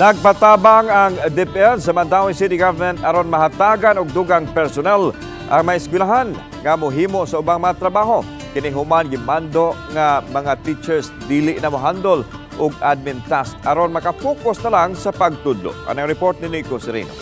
Nagpatabang ang DepEd sa Mandaue City Government aron mahatagan og dugang personnel ang may eskwelahan nga mohimo sa ubang mga trabaho. Kini human gimando nga mga teachers dili na mohandle og admin task aron makapokus na lang sa pagtudlo. Anang report ni Nico Sereno.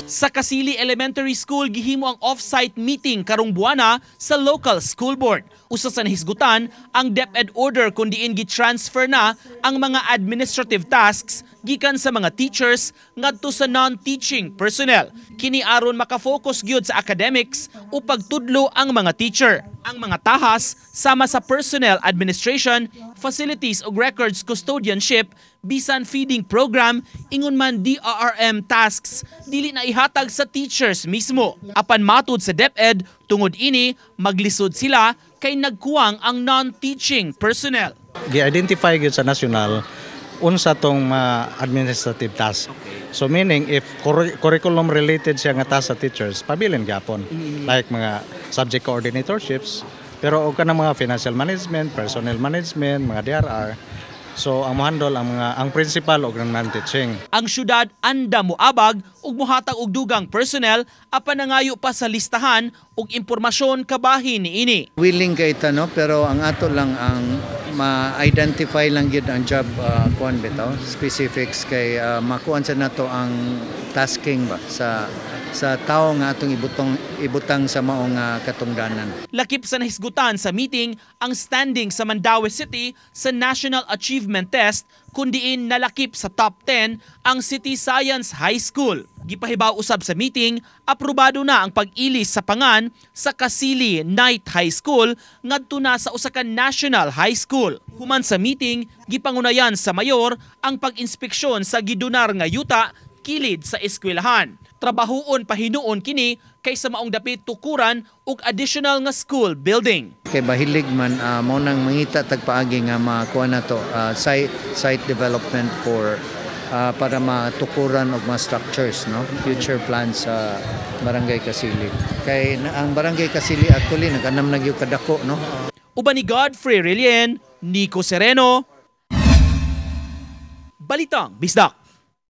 Sa Kasili Elementary School gihimo ang off-site meeting karong buwana sa local school board. Usa sa nahisgutan ang DepEd order kun diin gi-transfer na ang mga administrative tasks gikan sa mga teachers ngadto sa non-teaching personnel. Kini aron makafocus gyud sa academics o pagtudlo ang mga teacher. Ang mga tahas sama sa personnel administration, facilities ug records custodianship, bisan feeding program, ingon man DRRM tasks dili na ihatag sa teachers mismo. Apan matud sa DepEd, tungod ini maglisod sila kay nagkuwang ang non-teaching personnel. Gi-identify gyud sa national unsa tong mga administrative task. So meaning if curriculum related siya nga task sa teachers, pabilin gyapon. Like mga subject coordinatorships, pero og kanang mga financial management, personnel management, mga DRR. So ang mohandle ang mga ang principal og non-teaching. Ang syudad anda moabag ug mohatag og dugang personnel apan nangayo pa sa listahan ug impormasyon kabahin niini. Willing kay ta, no, pero ang ato lang ang ma-identify lang gyud ang job kuan bitaw specifics kay makuan sa nato ang tasking ba sa tawo nga atong ibutang sa maong katungdanan. Lakip sa nahisgutan sa meeting ang standing sa Mandaue City sa National Achievement Test kun diin nalakip sa top 10 ang City Science High School. Gipahibaw usab sa meeting, aprobado na ang pag-ilis sa pangan sa Kasili Night High School ngadto na sa usa ka National High School. Human sa meeting, gipangunayan sa mayor ang pag-inspeksyon sa gidunar nga yuta kilid sa eskwelahan. Trabahuon pahinuon kini kaysa maong dapit tukuran og additional nga school building. Kay bahilig man mao nang mangita tag paagi nga makuha nato site development for para matukuran og mga structures, no, future plans sa Barangay Kasili. Kay ang Barangay Kasili actually nag-anam na gyud kadako, no. Uban ni Godfrey Relien, Nico Sereno, Balitang Bisdak.